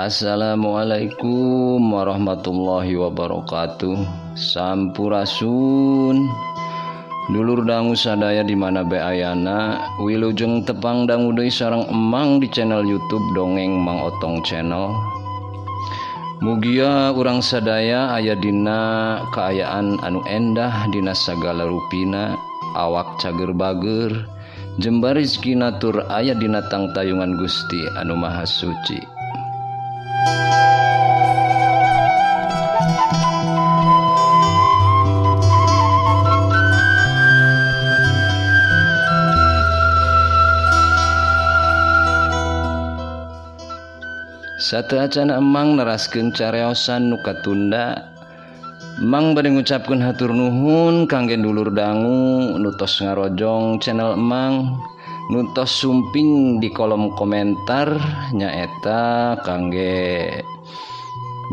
Assalamualaikum warahmatullahi wabarakatuh. Sampurasun. Dulur dangu sadaya di mana bae ayana, wilujeng tepang dangu deui sareng Emang di channel YouTube Dongeng Mang Otong Channel. Mugia urang sadaya aya dina kaayaan anu endah dina sagala rupina, awak cager bager, jembar rezekina tur aya dina tangtayungan Gusti anu Maha Suci. Sateuacan Emang neraskeun careosan nu katunda, Emang bade ngucapkeun hatur nuhun kangge dulur dangu nu tos ngarojong channel Emang, nu tos sumping di kolom komentar nyaeta kangge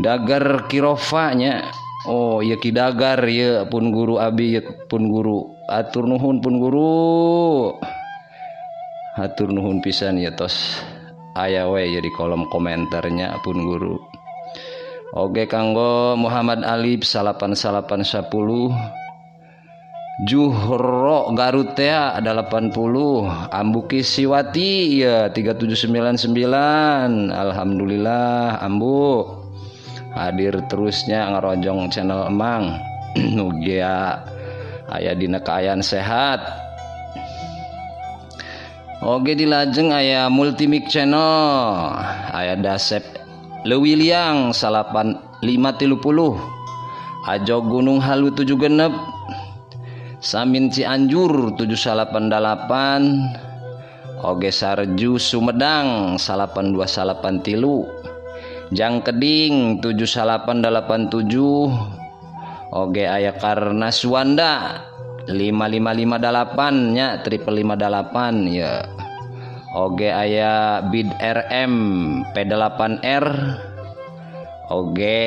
Dagar Kirofa nya. Oh ieu Ki Dagar ieu pun guru abi ieu pun guru. Hatur nuhun pun guru. Hatur nuhun pisan ieu tos aya we ieu di kolom komentarnya pun guru. Oge kanggo Muhammad Alif 8810, Juhro Garutea 80, Ambuki Siwati ya 3799. Alhamdulillah Ambu hadir terusnya ngarojong channel Emang. Mugia aya dina kaayaan sehat. Oge dilajeng aya Multimik Channel, aya Dasep Lewiliang 8530, Ajo Gunung Halu 7 genep, Samin Cianjur 788, Oge Sarju Sumedang 8293, Jangkeding 7887, Oge aya Karna Suwanda 5558 nya 5558 ya. Oge aya Bid RM P8R, Oge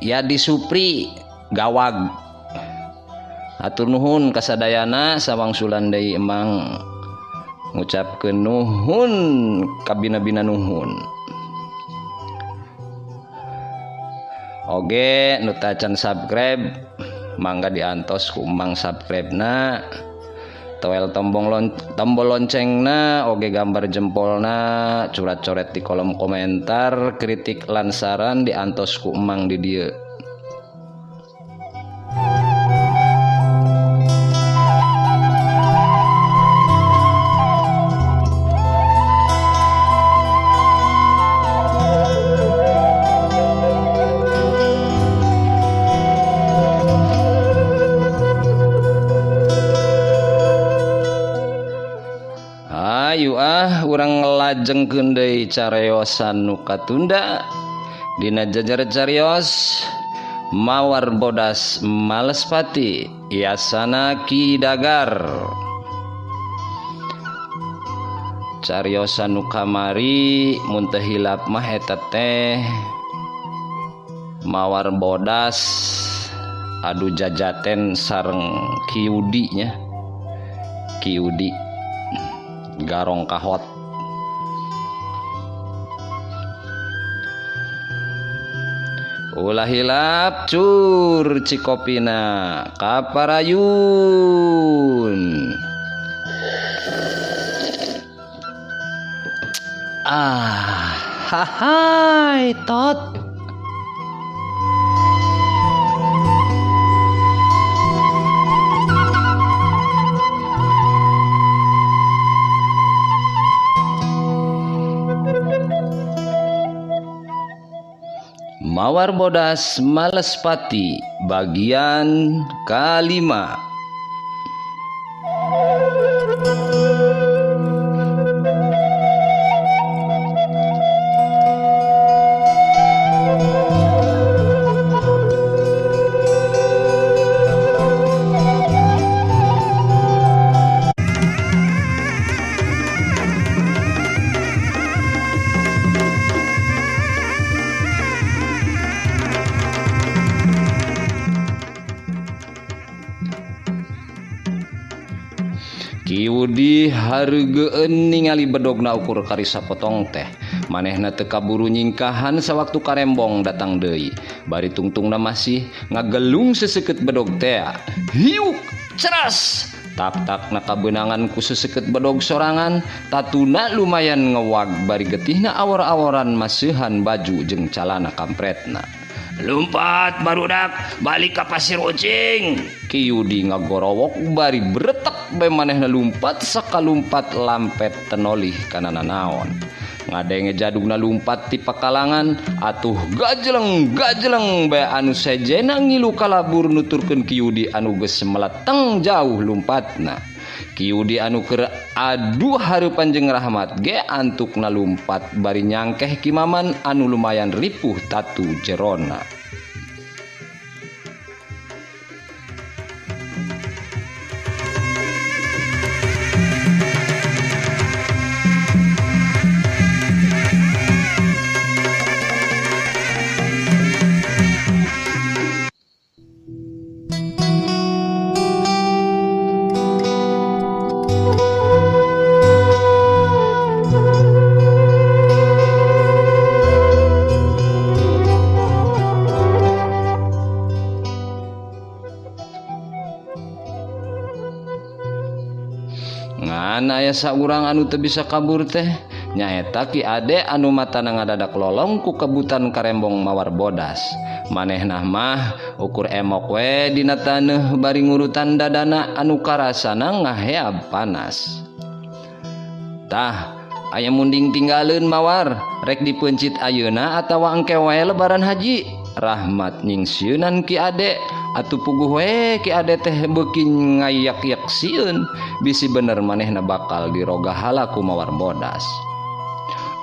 Yadi Supri Gawag. Hatur nuhun kasadayana sawangsulan deui Emang ngucapkeun nuhun kabina-bina nuhun. Oge nu tacan subscribe mangga diantos ku Emang subscribe-na, toel tombol loncengna, oge gambar jempolna, curat-coret di kolom komentar, kritik lan saran diantos ku Emang di dieu. Ayu ah urang ngelajengkeun deui careosan nu katunda dina jajar carios Mawar Bodas Malespati Yasana Ki Dagar. Cariosan nu kamari mun teu hilap mah eta teh Mawar Bodas adu jajaten sareng Ki Yudi nya. Ki Yudi Garong Kahot. Ulah hilap cur cikopina kaparayun. Ah, hahai tot. Mawar Bodas Malespati bagian kelima. Ki Yudi hareugeun ningali bedogna ukur karisa potong teh. Manehna teu kaburu nyingkahan sawaktu karembong datang deui. Bari tungtungna masih ngagelung seseukeut bedog tea. Hiuk, ceras. Tak-takna kabeunangan ku seseukeut bedog sorangan, tatuna lumayan ngewag bari getihna awor-aworan maseuhan baju jeung calana kampretna. Lumpat barudak, balik ka Pasir Ucing. Ki Yudi ngagorowok bari bretek bae manehna lumpat sakalumpat lampet tenolih kana nanaon. Ngadenge jadugna lumpat ti pakalangan, atuh gajeleng-gajeleng bae anu sejena ngilu kalabur nuturkeun Ki Yudi anu geus meleteng jauh lumpatna. Ki Yudi anu keur adu hareupan jeung Rahmat ge antukna lumpat bari nyangkeh Ki Maman anu lumayan ripuh tatu jerona. Ngan aya saurang anu teu bisa kabur teh nyaeta Ki Ade anu matana ngadadak lolong ku kebutan karembong mawar bodas. Manehna mah ukur emok we dina taneuh bari ngurutan dadana anu karasana ngaheab panas. Tah aya munding tinggaleun mawar rek dipeuncit ayeuna atawa engke wae lebaran haji. Rahmat nyingsieunan Ki Ade atuh puguh we Ki Ade teh beuki ngayak-yak sieun bisi bener manehna bakal dirogahala ku mawar bodas.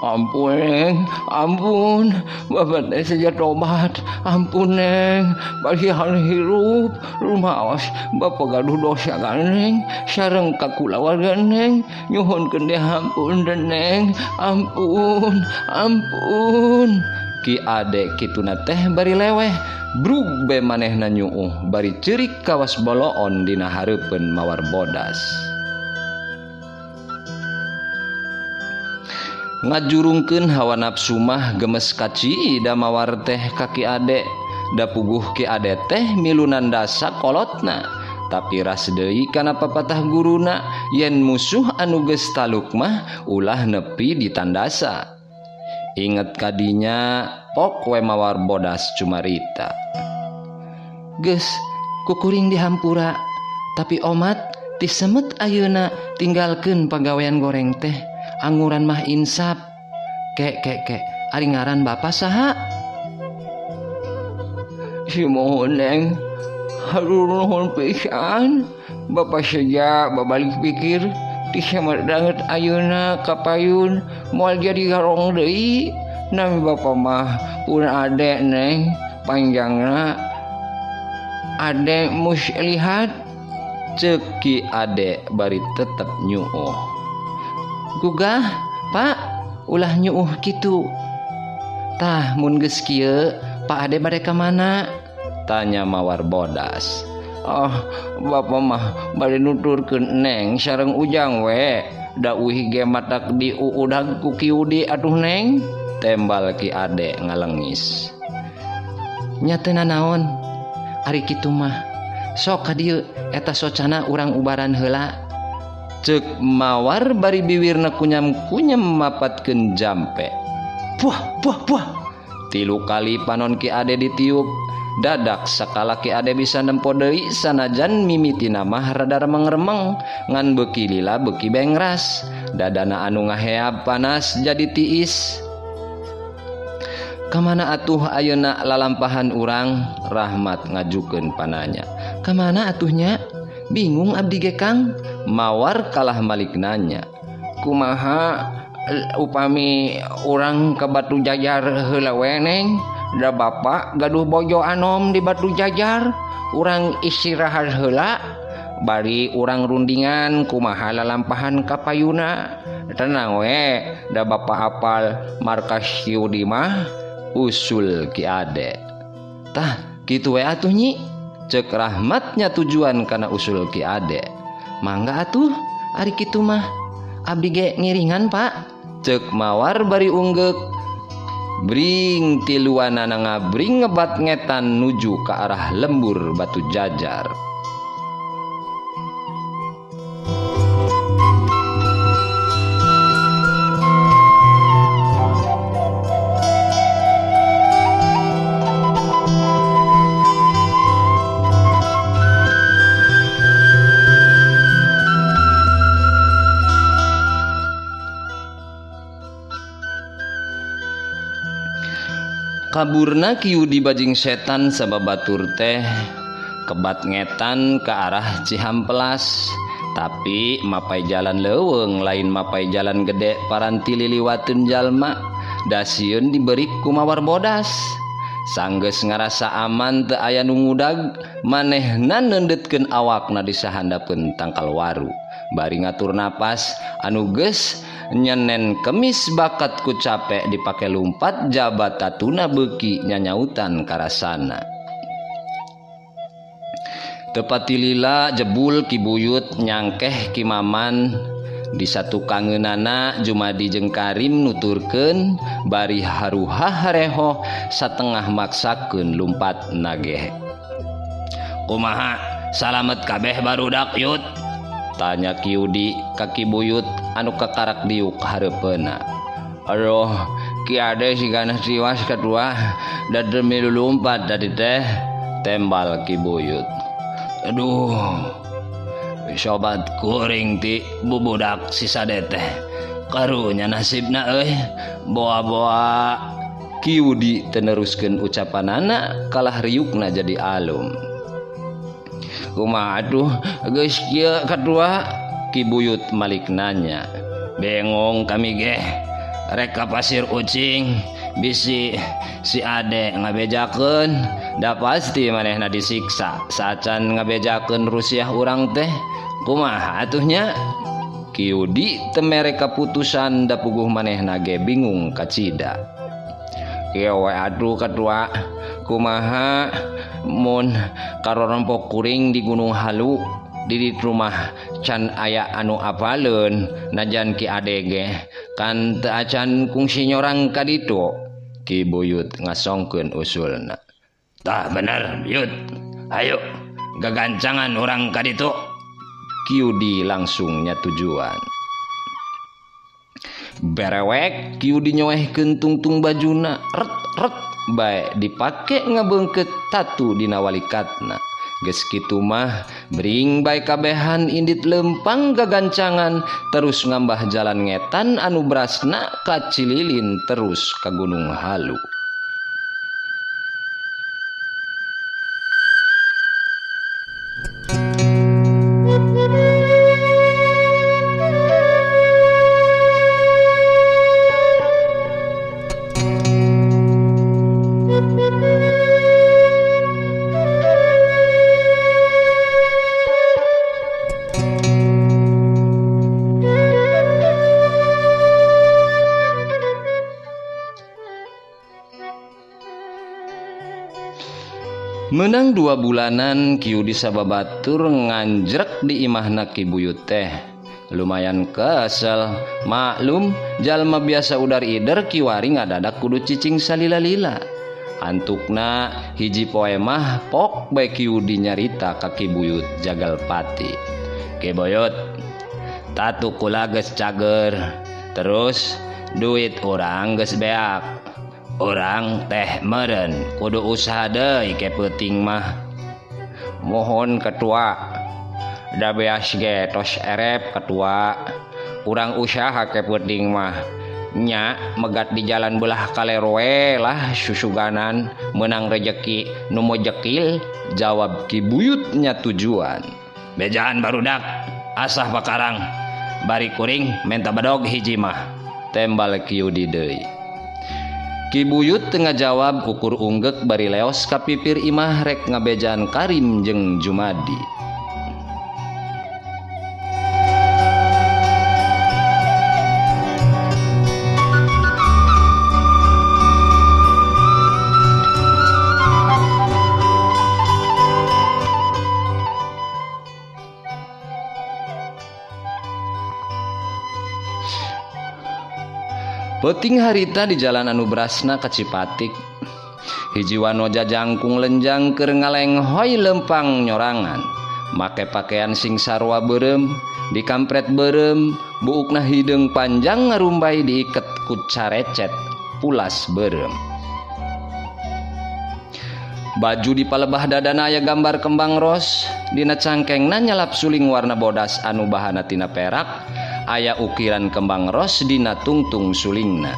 Ampun neng, ampun, bapak teh saja tobat, ampun neng, pasihan hirup, rumaos, bapak gaduh dosa ka neng, sareng ka kulawarga neng, nyuhunkeun deh ampun deh neng, ampun, ampun. Ki Ade kituna teh bari leweh, brug be manehna nyuuh bari ceurik kawas boloon dina hareupeun mawar bodas. Ngajurungkeun hawa nafsu mah gemes kaci da mawar teh ka Ki Ade, da puguh Ki Ade teh milunan dasa kolotna. Tapi ras deui kana papatah guruna yen musuh anu geus taluk mah ulah nepi ditandasa. Inget kadinya pok we mawar bodas cumarita. Geus kukuring dihampura, tapi omat ti semet ayeuna tinggalkeun pagawean goreng teh. Anguran mah insap. Ke ke ke, ari ngaran bapa saha? Si mohon neng, hatur nuhun pisan. Bapa saja babalik pikir ti semet danget ayeuna kapayun moal jadi garong deui. Nami bapa mah pun ade neng, panjangna ade muslihat. Ceuk Ki Ade bari tetep nyuuh. Gugah, Pak, ulah nyuuh kitu. Tah mun geus kieu, Pak Ade bade ka mana? Tanya mawar bodas. Oh, bapa mah bade nuturkeun neng sareng Ujang we. Da uih ge matak diuudag ku Ki Yudi atuh neng. Tembal Ki Ade ngalengis. Nya teu nanaon? Ari kitu mah. Sok ka dieu eta socana urang ubaran heula. Ceuk mawar bari biwirna kunyam-kunyam mapatkeun jampe. Puah puah puah. Tilu kali panon Ki Ade ditiup. Dadak sakala Ki Ade bisa nempo deui sanajan mimitina mah rada remeng-remeng ngan beuki lila beuki bengras. Dadana anu ngaheab panas jadi tiis. Kamana atuh ayeuna lalampahan urang? Rahmat ngajukeun pananya. Kamana atuhnya? Bingung abdi ge Kang. Mawar kalah malik nanya. Kumaha upami urang ka Batu Jajar heula we neng? Da bapa gaduh bojo anom di Batu Jajar. Urang istirahat heula bari urang rundingan kumaha lalampahan ka payuna. Tenang we, da bapa apal markas Yudi mah. Usul Ki Ade. Tah kitu we atuh nyi. Ceuk Rahmatnya tujuan kana usul Ki Ade. Mangga atuh ari kitu mah. Abdi ge ngiringan Pak. Cek Mawar bari unggeuk bring tiluanana ngabring ngebat ngetan nuju ka arah lembur Batu Jajar. Kaburna Ki Yudi bajing setan sababatur teh kebat ngetan ke arah Cihampelas, tapi mapai jalan leuweung lain mapai jalan gede paranti liliwateun jalma dasieun diberi ku Mawar bodas. Sanggeus ngarasa aman teu aya nu ngudag, manehna neundeutkeun awakna di sahandapeun tangkal waru bari ngatur napas anu geus nyenen kemis bakat ku capek dipake lumpat jabat tatuna beuki nyanyautan karasana. Tepati lila jebul Ki Buyut nyangkeh Ki Maman di satu kangeunana Jumadi jeung Karim nuturkeun bari haruhah harehoh satengah maksakeun lumpat nageh. Kumaha salamet kabeh barudak yut? Tanya Ki Yudi ka Ki Buyut anu kakarak diuk hareupeuna. Aduh, Ki Ade sigana tiwas kadua da demi lulumpat tadi teh, tembal Ki Buyut. Aduh, sobat kuring ti bubudak sisa teh. Karunya nasibna euy, boa-boa. Ki Yudi teu neruskeun ucapanana kalah riukna jadi alum. Kumaha atuh geus kieu kadua? Ki Buyut malik nanya. Bengong kami geh rek ka pasir ucing bisi si Ade ngabejakeun da pasti manehna disiksa saacan ngabejakeun rusiah urang teh. Kumaha atuh nya? Ki Yudi teu mere kaputusan da puguh manehna ge bingung kacida. Kieu we atuh kadua, kumaha mun karorompok kuring di Gunung Halu di rumah can aya anu apaleun najan Ki Ade ge kan teu acan kungsi nyorang ka ditu. Ki Buyut ngasongkeun usulna. Tah bener Yut, ayo gagancangan urang ka ditu. Ki Yudi langsung nyatujuan. Berewek Ki Yudi nyoehkeun tungtung bajuna ret ret bae dipake ngabeungkeut tatu dina walikatna. Geus kitu mah bring bae kabehan indit lempang gagancangan terus ngambah jalan ngetan anu brasna ka Cililin terus ka Gunung Halu. Menang 2 bulanan Ki Yudi sababatur nganjrek di imahna Ki Buyut teh. Lumayan kesel, maklum jalma biasa udar ider kiwari ngadadak kudu cicing salila-lila. Antukna hiji poe mah pok bae Ki Yudi nyarita ka Ki Buyut jagal pati. Ki Buyut, tatu kula geus cager, terus duit urang geus beak. Urang teh meureun kudu usaha deui ke peuting mah. Mohon ketua, da beas ge tos erep ketua. Urang usaha ke peuting mah. Nya megat di jalan belah kaler we lah susuganan menang rejeki nu mojekil, jawab Ki Buyut nya tujuan. Bejaan barudak asah pakarang bari kuring menta bedog hiji mah, tembal Ki Yudi deui. Ki Buyut teu ngajawab ukur unggeuk bari leos ka pipir imah rek ngabejaan Karim jeung Jumadi. Peuting harita di jalan anu berasna ka Cipatik. Hiji wanoja jangkung lenjang keur ngalenghoy lempang nyorangan. Make pakaian sing sarua beureum, dikampret beureum, buukna hideung panjang ngarumbay diiket ku carecet pulas beureum. Baju di palebah dadana aya gambar kembang ros, dina cangkengna nyalap suling warna bodas anu bahana tina perak, aya ukiran kembang ros dina tungtung sulingna.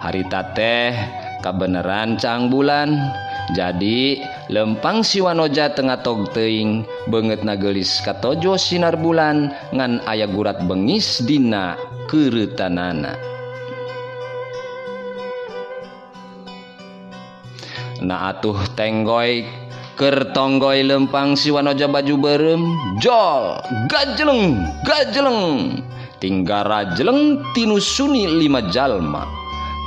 Harita teh kabeneran caang bulan, jadi lempang si wanoja tengah tog teuing, beungeutna geulis katojo sinar bulan ngan aya gurat bengis dina keureutanana. Na atuh tenggoy keur tonggoy lempang si wanoja baju beureum, jol gajeleng gajeleng tinggara jeleng tinu suni 5 jalma.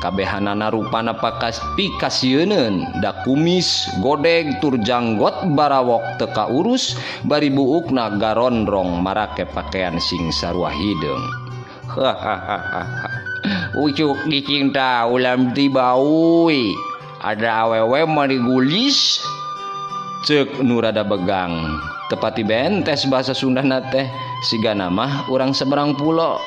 Kabehanana rupana pakas pikasieuneun, da kumis godeg tur janggot barawok teu kaurus bari buukna garondrong marake pakaian sing sarua hideung. Hahaha. Ucuk dicinta ulam tiba uy. Ada awewe marigulis cek nu rada begang tepati bentes bahasa Sundana teh sigana mah urang seberang pulo.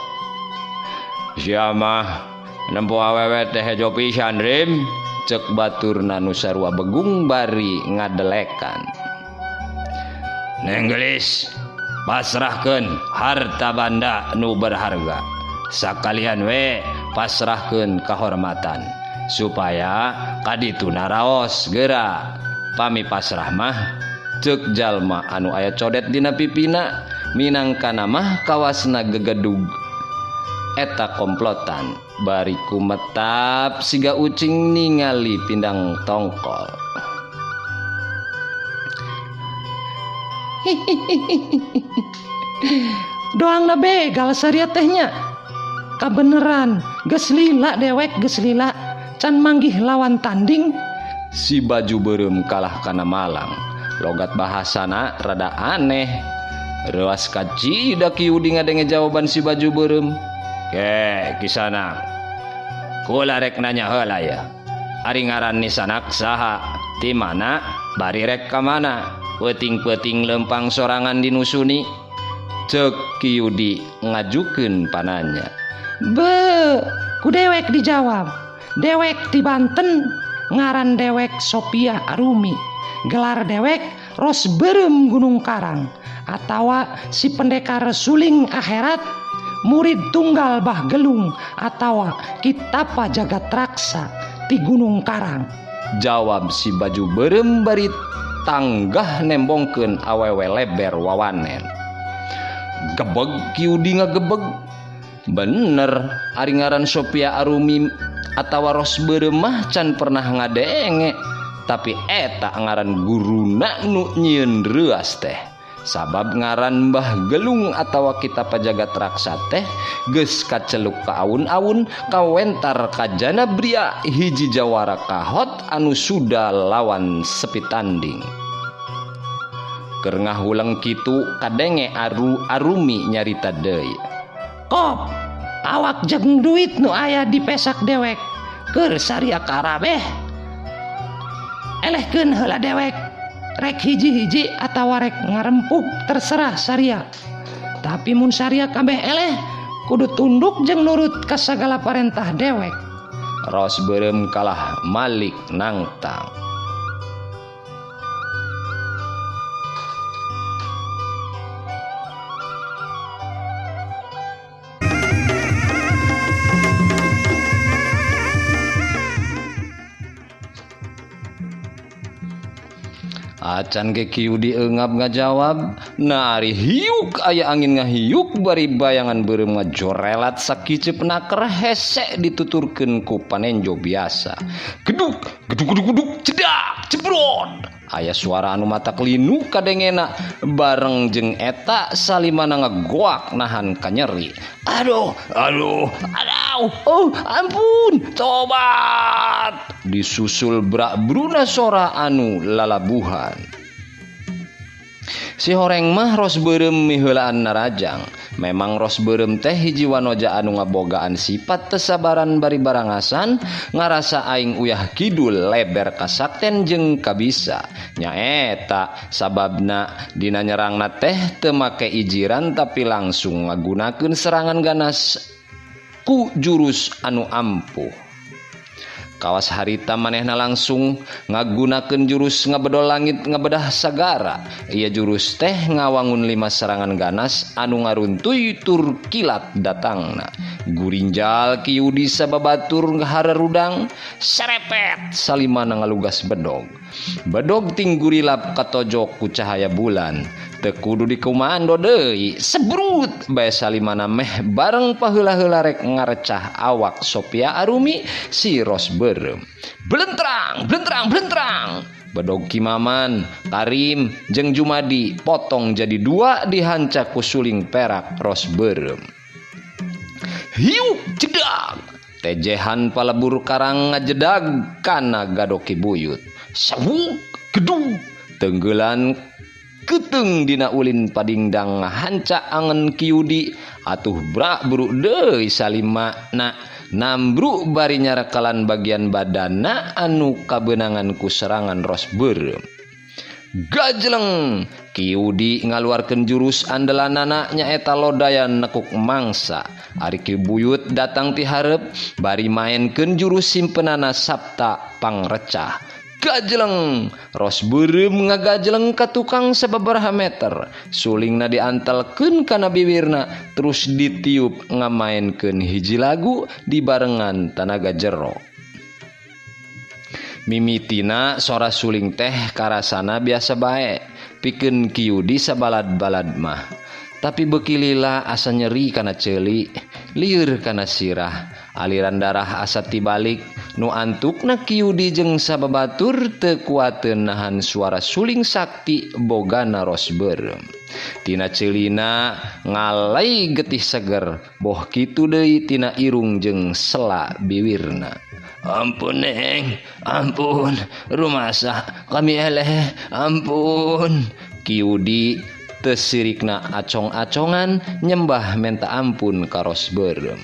Sia mah nempo awewe teh hejo pisan rim cek baturna nu sarua begung bari ngadelekan. Neng geulis pasrahkeun harta banda nu berharga sakalian we pasrahkeun kahormatan supaya kaditu naraos geura pami pasrah mah ceuk jalma anu aya codet dina pipina minangkana mah kawasna gegedug eta komplotan bari kumetap siga ucing ningali pindang tongkol. Doangna begal saria teh nya. Kabeneran geus lila dewek geus lila can manggih lawan tanding. Si baju beureum kalah kana malang. Logat bahasana rada aneh. Reuas kaci da Ki Yudi ngadenge jawaban si baju beureum. Ke kisanak. Kula rek nanya heula ya. Ari ngaran nisanak saha? Ti mana? Bari rek ka mana? Peuting-peuting lempang sorangan dinusuni. Ceuk Ki Yudi ngajukeun pananya. Be, ku dewek dijawab. Dewek ti Banten, ngaran dewek Sophia Arumi. Gelar dewek Ros Beureum Gunung Karang atawa si pendekar suling akhirat, murid tunggal Bah Gelung atawa Kitapa Jagat Raksa ti Gunung Karang. Jawab si baju beureum bari tanggah nembongkeun awewe leber wawanen. Gebeg Ki Yudi ngagebeg. Bener ari ngaran Sophia Arumi atawa Ros Beureum mah can pernah ngadenge, tapi eta ngaran guruna nu nyieun reuas teh. Sabab ngaran Mbah Gelung atawa Kitapa Jagat Raksa teh geus kaceluk ka awun-awun kawentar ka jana bria hiji jawara kahot anu suda lawan sepi tanding. Keur ngahuleng kitu kadenge Arumi nyarita deui. Kop, awak jeung duit nu aya di pesak dewek keur saria karabeh. Elehkeun heula dewek, rek hiji-hiji atawa rek ngarempuk terserah saria. Tapi mun saria kabeh eleh kudu tunduk jeung nurut ka sagala parentah dewek. Ros beureum kalah malik nangtang. Acan ge Ki Yudi eungap ngajawab, na ari hiuk aya angin ngahiuk bari bayangan beureum ngajorelat sakiceup naker hese dituturkeun ku panenjo biasa. Geduk, geduk geduk geduk, cedak, cebrot. Aya suara anu matak linu kadengena bareng jeung eta salimana ngagoak nahan kanyeri. Aduh, aduh, aduh, oh ampun, tobat. Disusul brak bruna sora anu lalabuhan. Si horeng mah Ros Beureum miheulaan narajang. Memang Ros Beureum teh hiji wanoja anu ngabogaan sifat tesabaran bari barangasan, ngarasa aing uyah kidul leber kasakten jeung kabisa. Nyaeta sababna dina nyerangna teh teu make ijiran tapi langsung ngagunakeun serangan ganas ku jurus anu ampuh. Kawas harita manehna langsung ngagunakeun jurus ngabedol langit ngabedah sagara. Ieu jurus teh ngawangun 5 serangan ganas anu ngaruntuy tur kilat datangna. Gurinjal Ki Yudi sababatur harerudang serepet salimana ngalugas bedog. Bedog ting gurilap katojok ku cahaya bulan. Teu kudu dikumando deui, sebrut bae salimana meh bareng paheula-heula rek ngarecah awak Sophia Arumi si Ros Beureum. Blentrang, blentrang, blentrang. Bedog Ki Maman, Karim jeung Jumadi potong jadi 2 dihancak ku suling perak Ros Beureum. Hiuk jedag. Tejehan palebur karang ngajedag kana gadoki buyut. Sawuk gedug tenggelan keteng dina ulin padingdang hanca angen Ki Yudi atuh brak buruk deui salima na nambruk bari nyarekalan bagian badanna anu kabeunangan ku serangan Ros Beureum. Gajleng Ki Yudi ngaluarkeun jurus andalanana nyaeta lodayan nekuk mangsa. Ari Ki Buyut datang ti hareup bari maenkeun jurus simpenana Sabta Pangrecah. Gajleng Ros Beureum ngagajleng ka tukang sababaraha meter. Sulingna diantelkeun kana biwirna terus ditiup ngamaenkeun hiji lagu dibarengan tanaga jero. Mimitina sora suling teh karasana biasa bae pikeun Ki Yudi sabalad-balad mah. Tapi beuki lila asa nyeri kana ceuli, lieur kana sirah, aliran darah asa tibalik, nu antukna Ki Yudi jeung sababatur teu kuateun nahan suara suling sakti bogana Ros Beureum. Tina ceulina ngalai getih seger, boh kitu deui tina irung jeung sela biwirna. Ampun neng, ampun, rumasa kami eleh, ampun. Ki Yudi teu sirikna acong-acongan nyembah menta ampun ka Ros Beureum.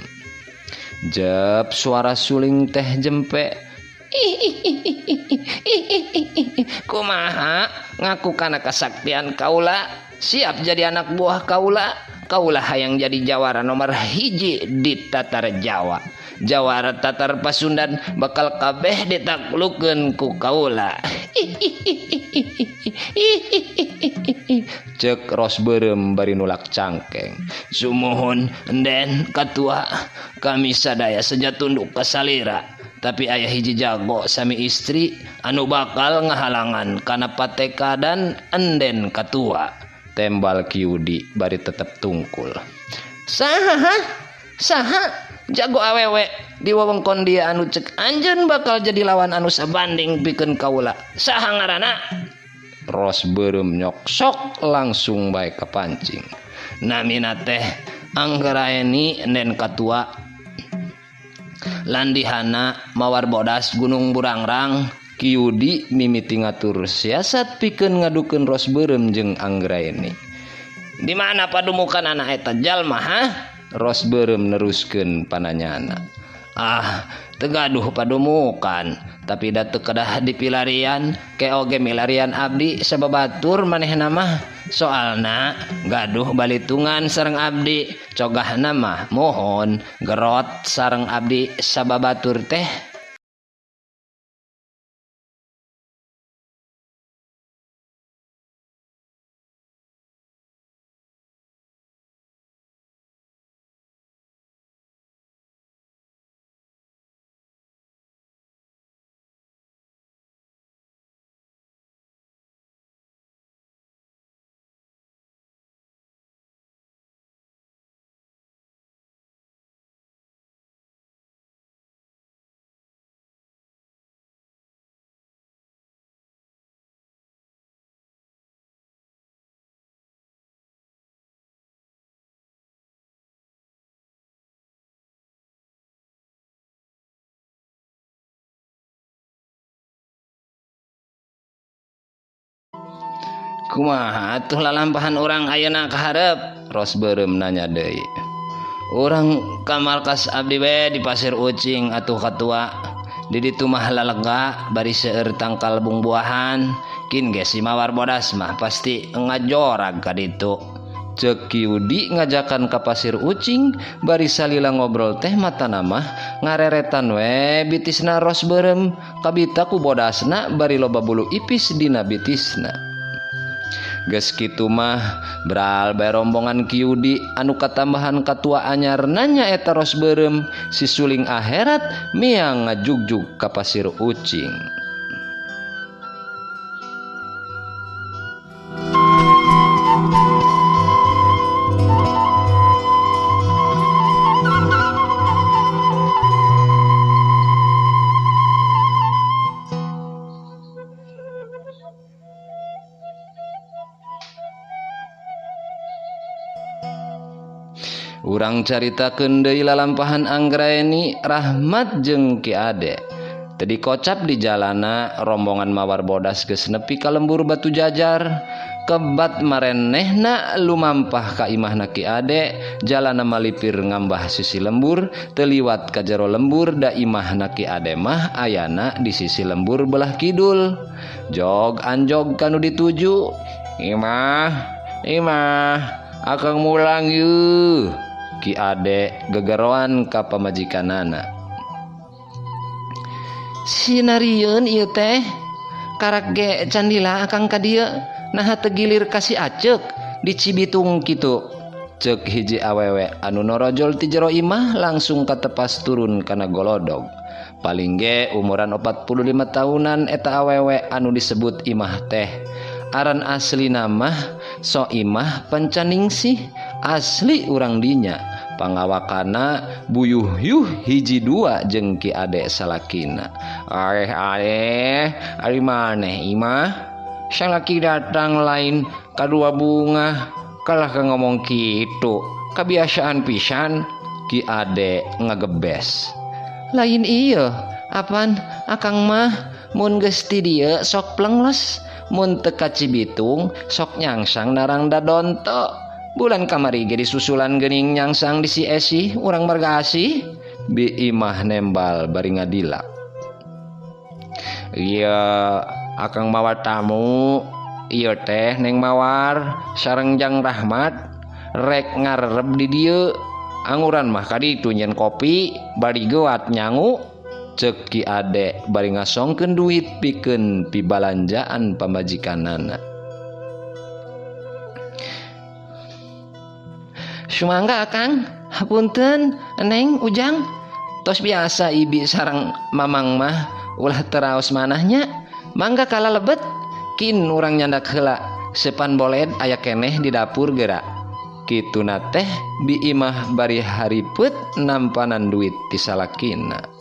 Jep suara suling teh jempe. Kumaha ngaku kana kasaktian kaula, siap jadi anak buah kaula. Kaula hayang jadi jawara nomor 1 di Tatar Jawa. Jawara Tatar Pasundan bakal kabeh ditaklukeun ku kaula. Cek Ros Beureum bari nulak cangkeng. Sumuhun enden katua, kami sadaya seja tunduk ka salira. Tapi aya hiji jago sami istri anu bakal ngahalangan kana patekadan enden katua. Tembal Ki Yudi bari tetep tungkul. Saha ha? Saha jago awewe di wewengkon dia anu cek anjeun bakal jadi lawan anu sabanding pikeun kaula. Saha ngaranna? Ros Beureum nyoksok langsung bae kapancing. Namina teh Anggraeni enden katua. Landihana mawar bodas Gunung Burangrang. Ki Yudi mimiti ngatur siasat pikeun ngadukeun Ros Beureum jeung Anggraeni. Di mana padumukan anak eta jalma ha? Ros Beureum neruskeun pananyana. Ah, teu gaduh padumukan, tapi da teu kedah dipilarian, ke oge milarian abdi sababatur manehna mah. Soalna gaduh balitungan sareng abdi, cogahna mah mohon gerot sareng abdi sababatur teh. Kumaha atuh lalampahan urang ayeuna ka hareup? Ros Beureum nanya deui. Urang ka markas abdi we di Pasir Ucing atuh katua. Di ditu mah lalega bari seueur tangkal bungbuahan. Kin ge si Mawar Bodas mah pasti ngajorag ka ditu. Ceuk Ki Yudi ngajakan ka Pasir Ucing bari salila ngobrol teh matana mah ngareretan we bitisna Ros Beureum kabita ku bodasna bari loba bulu ipis dina bitisna. Geus kitu mah bral bae rombongan Ki Yudi anu katambahan katua anyarna nyaeta Ros Beureum si suling akhirat miang ngajugjug ka Pasir Ucing. Urang caritakeun deui lalampahan Anggraeni, Rahmat jeung Ki Ade. Teu dikocap di jalana rombongan Mawar Bodas geus nepi ka lembur Batu Jajar. Kebat marenehna lumampah ka imahna Ki Ade, jalana malipir ngambah sisi lembur, teu liwat ka jero lembur da imahna Ki Ade mah ayana di sisi lembur belah kidul. Jog anjog kanu dituju. Imah, imah, akang mulang yeuh. Ki Ade gegeroan ka pamajikanana. Sinarieun ieu teh karak ge candila akang ka dieu naha teu gilir ka si Aceuk di Cibitung kitu. Ceuk hiji awewe anu norojol ti jero imah langsung katepas turun kana golodog. Paling ge umuran 45 tahunan eta awewe anu disebut imah teh. Aran aslina mah Soimah Pancaningsih, asli urang dinya. Pangawakana buyuh-yuh hiji dua jeung Ki Ade salakina. Areh areh, ari maneh imah? Salaki datang lain kadua bunga, kalah ka ngomong kitu. Kabiasaan pisan. Ki Ade ngagebes. Lain ieu, apan akang mah mun geus ti dieu sok plengles. Mun teu ka Cibitung sok nyangsang narang dadonto. Bulan kamari ge disusulan geuning nyangsang di si Esi urang marga asih. Bi imah nembal bari ngadilak. Ieu akang mawa tamu, ieu teh Neng Mawar sareng Jang Rahmat rek ngarep di dieu. Anguran mah kaditu nyen kopi bari geuat nyangu. Ceuk Ki Ade bari ngasongkeun duit pikeun pibalanjaan pamajikanana. Sumangga akang, hapunten Neng Ujang. Tos biasa ibi sareng mamang mah ulah teraos manahnya. Mangga kala lebet kin urang nyandak heula. Sepan boled aya keneh di dapur geura. Kituna teh bi imah bari haripet nampanan duit ti salakina.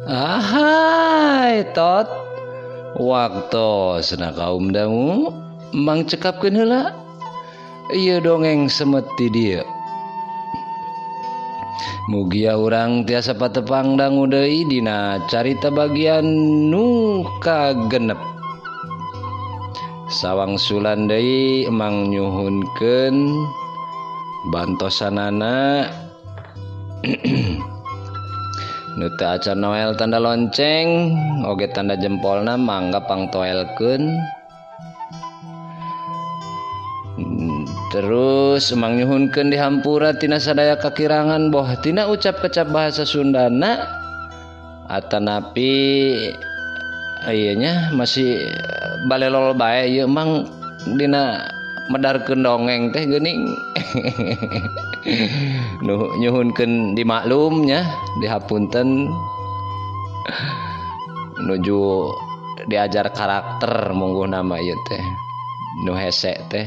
Ahai tot, waktosna kaum dangu mang cekapkeun heula. Ieu dongeng semet ti dieu. Mugia urang tiasa patepang dangu deui dina carita bagian nu kagenep. Sawang sulan deui emang nyuhunkeun bantosanana. Nu teu acan noel tanda lonceng oge tanda jempolna mangga pangtoelkeun. Terus emang nyuhunkeun dihampura tina sadaya kakirangan boh tina ucap kecap bahasa Sundana atanapi ieu nya masih balelol bae ieu emang dina medarkeun dongeng teh geuning. Nu nyuhunkeun dimaklum nya, dihapunten nuju diajar karakter mungguh nama ieu teh nu hese teh.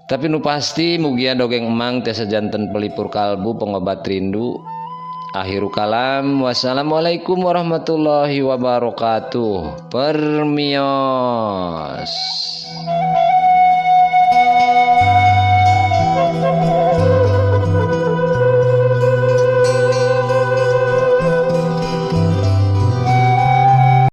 Tapi nu pasti mugia dongeng emang teh sajanten pelipur kalbu pengobat rindu. Akhiru kalam, wassalamualaikum warahmatullahi wabarakatuh. Permios.